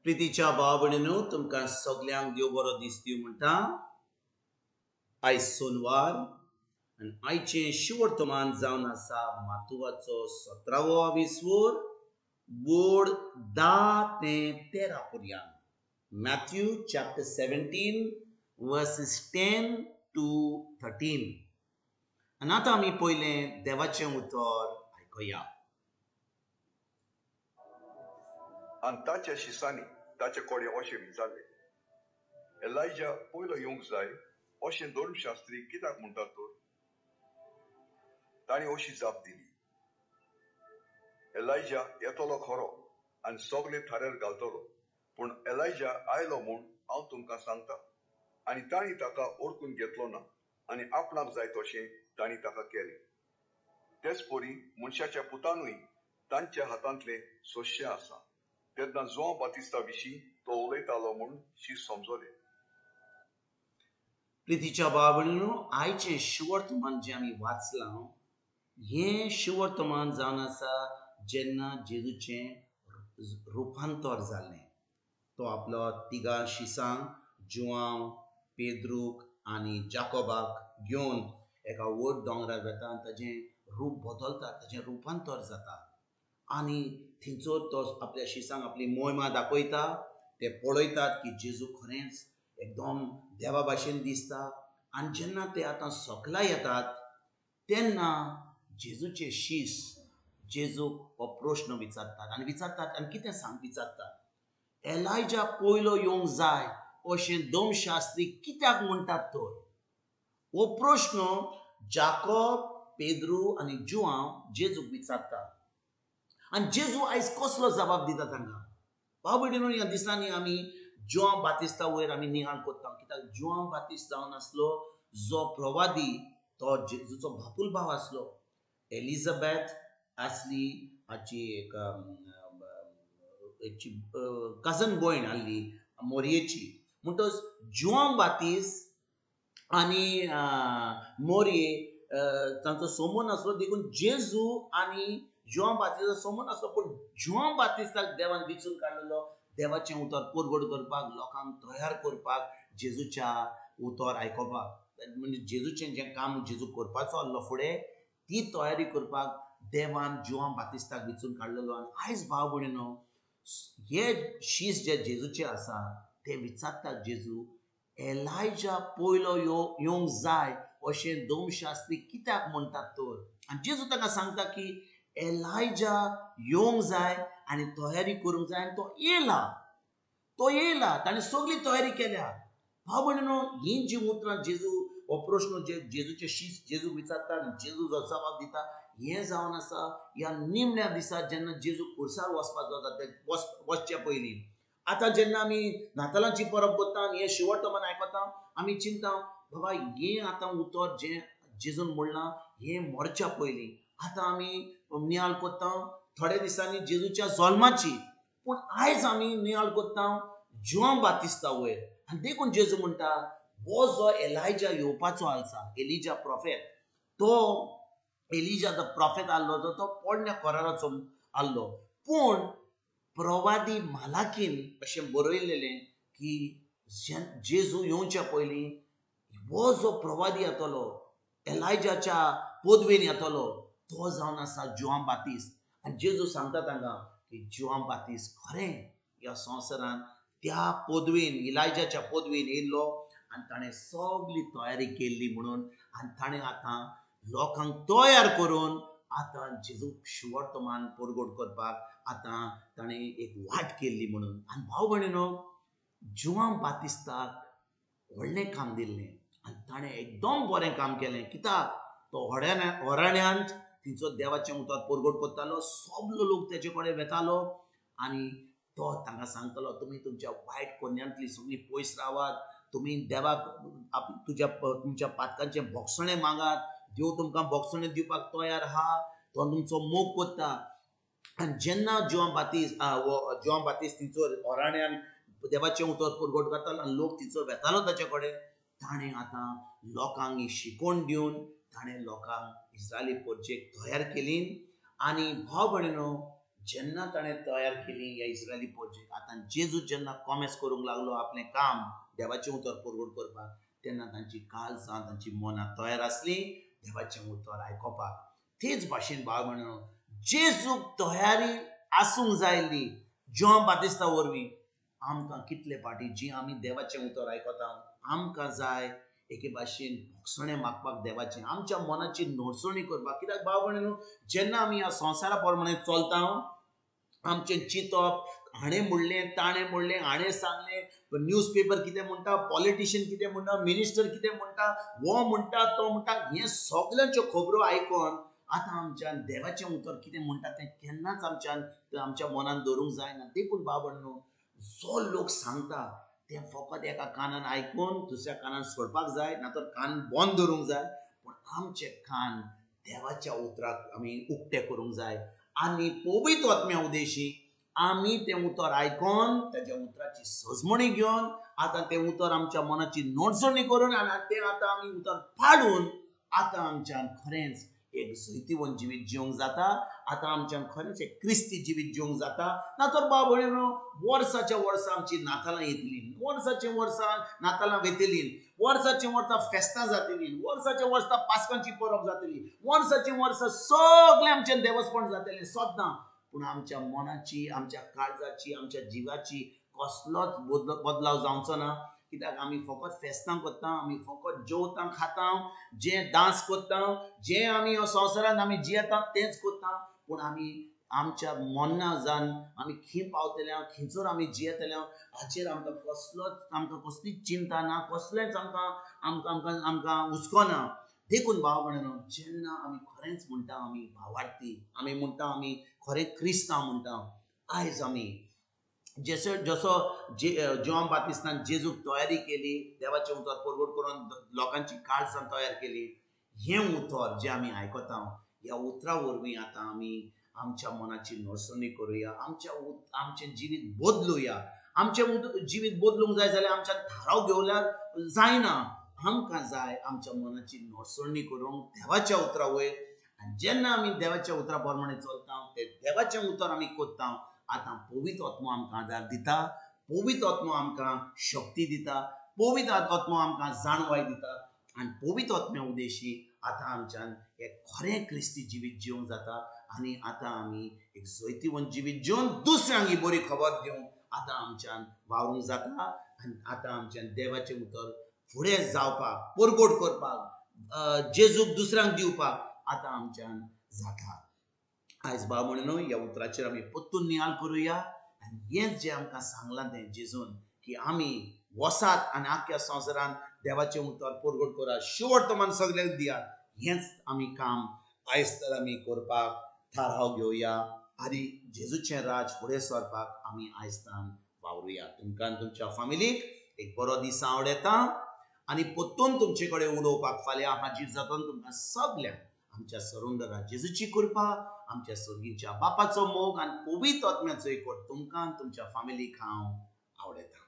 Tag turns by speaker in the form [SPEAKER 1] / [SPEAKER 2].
[SPEAKER 1] प्रितीच्या भाव भयणींनो, तुमकां सगल्यांक देव बरो दीस दिवं म्हणटा. आयज सोनवार आनी आयचें शिवर्तमान जावन आसा मातुवाचो 17वो आविस्वोर, बोर्ड 10 ते 13 पर्यंत. Matthew chapter 17 verses 10 to 13. आनी आतां आमी पयलें देवाचें उतर आयकुया.
[SPEAKER 2] आनी ताच्या शिसांनी ताचे कडेन अशें विचारलें, एलायजा पयलो येवंक जाय अशें धर्मशास्त्री कित्याक म्हणटात तर? तांणी अशी जाप दिली, एलायजा येतलो खरो आनी सगळे थाऱ्यार घालतलो, पूण एलायजा आयलो म्हूण हांव तुमकां सांगता. आनी तांणी ताका ओळखून घेतलो ना आनी आपणाक जाय तशें तांणी ताका केलें. तेच परी मनशाच्या पुतानूय तांच्या हातांतलें सोंशें आसा. तेन्ना जुआंव बातिस्ता विशीं तो उलयतालो म्हूण शीस समजले.
[SPEAKER 1] प्रितीच्या भाव भयणींनो, आयचें शिवर्तमान जें आमी वाचलां हें शिवर्तमान जावन आसा जेन्ना जेजूचें रुपांतर जालें. तो आपलो तिगां शिसांक, जुआंव, पेद्रूक आनी जाकोबाक घेवन एका व्हड दोंगरार वेता आनी ताजें रूप बदलता, ताजें रुपांतर जाता आनी थंयसर तो आपल्या शिसांक आपली मोहिमा दाखयता. ते पळयतात की जेजू खरेंच एकदम देवा भाशेन दिसता. आनी जेन्ना ते आतां सकला येतात तेन्ना जेजूचे शीस जेजूक हो प्रश्न विचारतात आनी विचारतात आनी कितें सांग विचारतात, एलायजा पयलो येवंक जाय अशें धर्मशास्त्री कित्याक म्हणटात तर? हो प्रश्न जाकोब, पेद्रू आनी जुआंव जेजूक विचारतात. आनी जेजू आयज कसलो जबाब दिता तांकां? भाव भयणींनो, ह्या दिसांनी आमी जुआंव बातिस्ता वयर आमी निहाळ करता, कित्याक जुआंव बातिस्त जावन आसलो जो प्रवादी, तो जेजूचो बापूल भाव आसलो. एलिझाबेथ आसली हाची एक कजन भयण आसली मोरयेची. म्हणटच जुआंव बातिस्त आनी मोरये तांचो संबंद आसलो, देखून जेजू आनी जुआंव बातिस्ताचो संबंद आसलो. पूण जुआंव बातिस्ताक देवान विचून काडलेलो देवाचें उतर परगट करपाक, लोकांक तयार करपाक, जेजूच्या उतर आयकोपाक, म्हणजे जेजूचें जें काम जेजू करपाचो आसलो फुडें ती तयारी करपाक देवान जुआंव बातिस्ताक विचून काडलेलो. आनी आयज भाव भयणींनो, हे शीस जे जेजूचे आसा ते विचारतात जेजू, एलायजा पयलो येवंक जाय अशें धर्मशास्त्री कित्याक म्हणटात तर? आनी जेजू तांकां सांगता की एलायजा येवंक जाय आनी तयारी करूंक जाय, आनी तो येयला, तो येयला, ताणें सगळी तयारी केल्या. भाव भयणींनो, हीं जीं उतरां जेजू हो प्रश्न जे जेजूचे शीस जेजूक विचारता आनी जेजू जो जबाब दिता, हें जावन आसा ह्या निमण्या दिसा जेन्ना जेजू खुर्सार वचपाचो जाता, वचचे पयलीं. आतां जेन्ना आमी नातालांची परब करता आनी हें शिवर्तमान आयकता, आमी चिंता बाबा हें आतां उतर जें जेजून म्हणलां हें मरच्या पयलीं. आतां आमी नियाळ करता थोड्या दिसांनी जेजूच्या जल्माची, पूण आयज आमी नियाळ करता जुआंव बातिस्ता वयर. आनी देखून जेजू म्हणटा, हो जो एलायजा येवपाचो आसा, एलिजा प्रोफेट, तो एलिजा जो प्रोफेट आसलो जो तो पोरण्या कराराचो आसलो, पूण प्रवादी मालाकीन अशें बरयलेलें की जेजू येवच्या पयलीं हो जो प्रवादी येतलो, एलायजाच्या पदवेन येतलो, तो जावन आसा जुआंव बातिस्त. आनी जेजू सांगता तांकां की जुआंव बातिस्त खरें ह्या संवसारांत त्या पदवेन, इलायजाच्या पदवेन येयल्लो आनी ताणें सगळी तयारी केल्ली म्हणून, आनी ताणें आतां लोकांक तयार करून आतां जेजूक शिवर्तमान परगट करपाक आतां ताणें एक वाट केल्ली म्हणून. आनी भाव भयणींनो, जुआंव बातिस्ताक व्हडलें काम दिल्लें आनी ताणें एकदम बरें काम केलें, कित्याक तो होराण्यांत थंयचो देवाचें उतर परगट करतालो, सगलो लोक तेजे कडेन वेतालो आनी तो तांकां सांगतालो, तुमी तुमच्या वायट कोन्यांतली सगळीं पयस रावात, तुमी देवाक तुमच्या पातकांचें भोगसणें मागात, देव तुमकां भोगसणें दिवपाक तयार आहा, तो तुमचो मोग करता. आनी जेन्ना जुआंव बातिस्त थंयसर होराण्यान देवाचें उतर परगट करतालो आनी लोक थंयसर वेतालो ताचे कडेन, ताणें आतां लोकांक ही शिकवण दिवन ताणें लोकांक इस्रायली परजेक तयार केली. आनी भाव भयणींनो, जेन्ना ताणें तयार केली ह्या इस्रायली पोरजेक, आतां जेजू जेन्ना कॉमेस करूंक लागलो आपलें काम देवाचें उतर परगट करपाक, तेन्ना तांची काळजां तांची मनां तयार आसली देवाचें उतर आयकोपाक. तेच भाशेन भाव भयणो, जेजूक तयारी आसूंक जायली जुआंव बातिस्ता वरवीं. आमकां कितले फावटी जी आमी देवाचें उतर आयकता, आमकां जाय एके भाशेन भोगसणें मागपाक देवाचें, आमच्या मनाची नडसणी करपाक. कित्याक भाव भयणीनो, जेन्ना आमी ह्या संवसारा प्रमाणे चलता, आमचें चिंतप हाणें म्हणलें ताणें म्हणलें हाणें सांगलें, न्यूज पेपर कितें म्हणटा, पॉलिटिशियन कितें म्हणटा, मिनिस्टर कितें म्हणटा, हो म्हणटा तो म्हणटा, हें सगल्यांच्यो खबरो आयकोन आतां आमच्यान देवाचें उतर कितें म्हणटा तें केन्नाच आमच्यान आमच्या मनान दवरूंक जायना. देखून भाव भयणीनो, जो लोक सांगता तें फकत एका कानान आयकून दुसऱ्या कानान सोडपाक जाय, ना तर कान बंद दवरूंक जाय. पूण आमचे कान देवाच्या उतराक आमी उक्ते करूंक जाय आनी पवित्र आत्म्या उदेशी आमी तें उतर आयकोन ताच्या उतराची सजमणी घेवन आतां तें उतर आमच्या मनाची नोटसणी करून आनी तें आतां आमी उतर पाडून आतां आमच्यान खरेंच एक जैतिवंत जिवीत जिवंक जाता. आतां आमच्यान खरेंच एक क्रिस्ती जिवीत जिवंक जाता. ना तर भाव भयणीनो, वर्साच्या वर्सां आमची नातालां येतली, वर्साच्या वर्सां नातालां वेतली, वर्साच्या वर्सां फेस्तां जातली, वर्साच्या वर्सां पास्कांची परब जातली, वर्साच्या वर्सां सगळें आमचें देवस्पण जातलें सद्दां. पूण आमच्या मनाची, आमच्या काळजाची, आमच्या जिवाची कसलोच बदलाव जावचो ना. कित्याक आमी फकत फेस्तां करता, आमी फकत जेवता खाता, जे डांस करता, जे आमी संवसारांत आमी जियेता तेंच करता. पूण आमी आमच्या मना जावन आमी खंय पावतले, खंयसर आमी जियेतले हाचेर आमकां कसलोच, आमकां कसलीच चिंता ना, कसलेंच आमकां आमकां आमकां आमकां हुस्को ना. देखून भाव भयणीनो, जेन्ना आमी खरेंच म्हणटा आमी भावार्थी, आमी म्हणटा आमी खरें क्रिस्तांव म्हणटा, आयज आमी जसो जसो जुआंव बातिस्तान जेजूक तयारी केली, देवाचें उतर परगट करून लोकांची काळजां तयार केली, हें उतर जें आमी आयकता ह्या उतरा वरवीं आतां आमी आमच्या मनाची नडसणी करुया, आमचें जिवीत बदलुया. आमचें जिवीत बदलूंक जाय जाल्यार आमच्या थाराव घेवल्यार जायना, आमकां जाय आमच्या मनाची नडसणी करूंक देवाच्या उतरा वयर. आनी जेन्ना आमी देवाच्या उतरा प्रमाणे चलता, ते देवाचें उतर आमी करता, आतां पवित्र आत्मो आमकां आदार दिता, पवित्र आत्मो आमकां शक्ती दिता, पवित्र आत्मो आमकां जाणवाय दिता आनी पवित्र आत्म्या उदेशी आतां आमच्यान एक खरें क्रिस्ती जिवीत जिवंक जाता. आनी आतां आमी एक जैतिवंत जिवीत जिवन दुसऱ्यांक ही बरी खबर दिवंक आतां आमच्यान वावरूंक जाता. आनी आतां आमच्यान देवाचें उतर फुडें जावपाक, परगट करपाक, जेजूक दुसऱ्यांक दिवपाक आतां आमच्यान जाता. आयज भाव भयणीनो, ह्या उतराचेर आमी परतून नियाळ करुया आनी हेंच जें आमकां सांगलां तें जेजून की आमी वसात आनी आख्ख्या संवसारांत देवाचें उतर परगट करात, शिवर्तमान सगल्यांक दियात. हेंच आमी काम आयज तर आमी करपाक थाराव घेवया आनी जेजूचें राज फुडें सरपाक आमी आयज तान वावरुया. तुमकां तुमच्या फामिलीक एक बरो दीस आवडटा आनी परतून तुमचे कडेन उलोवपाक फाल्यां हाजीर जाता. तुमकां सगल्यांक आमच्या सरुंडरा जेजूची कृपा, आमच्या सर्गीच्या बापाचो मोग आनी पवित्र आत्म्याचो एकवट तुमकां तुमच्या फामिलीक हांव आवडटा.